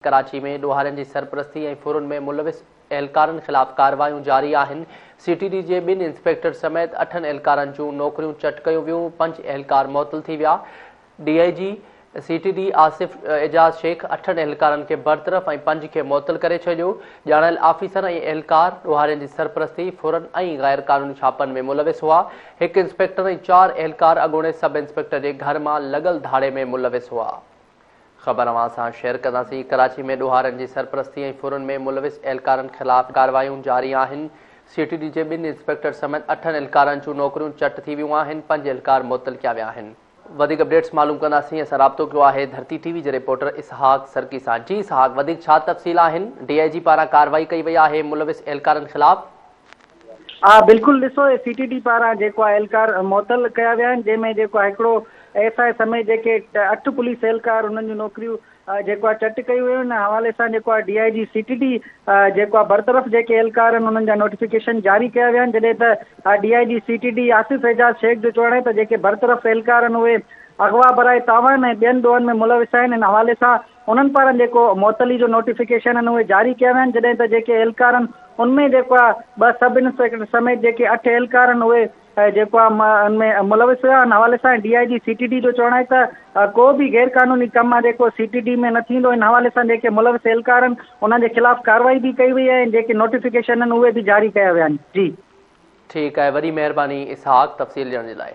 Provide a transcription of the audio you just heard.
ڪراچي ۾ ڏوهارين جي سرپرستي ۽ ڦرن ۾ ملوث اهلڪارن خلاف ڪارروايون جاري آهن، سي ٽي ڊي جي ٻن انسپيڪٽر سميت اٺن اهلڪارن جون نوڪريون چٽ ڪيون ويون، پنج اهلڪار معطل ٿي ويا، D I G C T D Asif Ejaz Shaikh اٺن اهلڪارن کي برطرف ۽ پنج کي معطل ڪري ڇڏيو، ڄاڻايل آفيسر ۽ اهلڪار ڏوهارين جي سرپرستي، ڦرن ۽ غير قانوني ڇاپن ۾ ملوث هئا، هڪ انسپيڪٽر ۽ چار اهلڪار اڳوڻي سب انسپيڪٽر جي گهر مان لڳل ڌاڙي ۾ ملوث هئا. خبر اوهان سان شيئر ڪنداسين، ڪراچي ۾ ڏوهارين جي سرپرستي ۽ ڦرن ۾ ملوث اهلڪارن خلاف ڪارروايون جاري آهن، سي ٽي ڊي جي ٻن انسپيڪٽر سميت اٺن اهلڪارن جون نوڪريون چٽ ٿي ويون آهن، پنج اهلڪار معطل ڪيا ويا آهن. وڌيڪ اپڊيٽس معلوم ڪنداسين، اسان رابطو ڪيو آهي ڌرتي ٽي وي جي رپورٽر اسحاق سرڪي سان، جي اسحاق وڌيڪ ڇا تفصيل آهن، ڊي I جي پاران ڪارروائي ڪئي وئي آهي ملوث اهلڪارن خلاف؟ ها بلڪل ڏسو سي ٽي ڊي پاران جيڪو آهي اهلڪار معطل ڪيا ويا آهن جنهن ۾ جيڪو آهي هڪڙو ايس I سميت جيڪي اٺ پوليس اهلڪار انهن جون نوڪريون جيڪو آهي چٽ ڪيون ويون آهن ان حوالي سان جيڪو آهي D I G C T D جيڪو آهي برطرف جيڪي اهلڪار آهن انهن جا نوٽيفڪيشن جاري ڪيا ويا آهن جڏهن ته D I G C T D Asif Ejaz Shaikh جو چوڻ آهي ته جيڪي برطرف اهلڪار آهن اهي اغوا براء تاوان ۽ ٻين ڏوهن ۾ ملوث آهن ان حوالي سان انهن پاران جيڪو معطلي جو نوٽيفڪيشن آهن اهي جاري ڪيا ويا آهن جڏهن ته جيڪي اهلڪار آهن ان ۾ جيڪو آهي ٻه سب انسپيڪٽر سميت جيڪي اٺ اهلڪار آهن اهي جيڪو آهي ان ۾ ملوث هيا ان حوالي سان D I G C T D جو چوڻ آهي ته ڪو به غير قانوني ڪم آهي جيڪو سي ٽي ڊي ۾ نه ٿيندو ان حوالي سان جيڪي ملوث اهلڪار آهن انهن جي خلاف ڪارروائي به ڪئي وئي آهي ۽ جيڪي نوٽيفڪيشن آهن اهي به جاري ڪيا ويا آهن جي. ٺيڪ آهي وڏي مهرباني اسحاق تفصيل ڏيڻ جي لاء.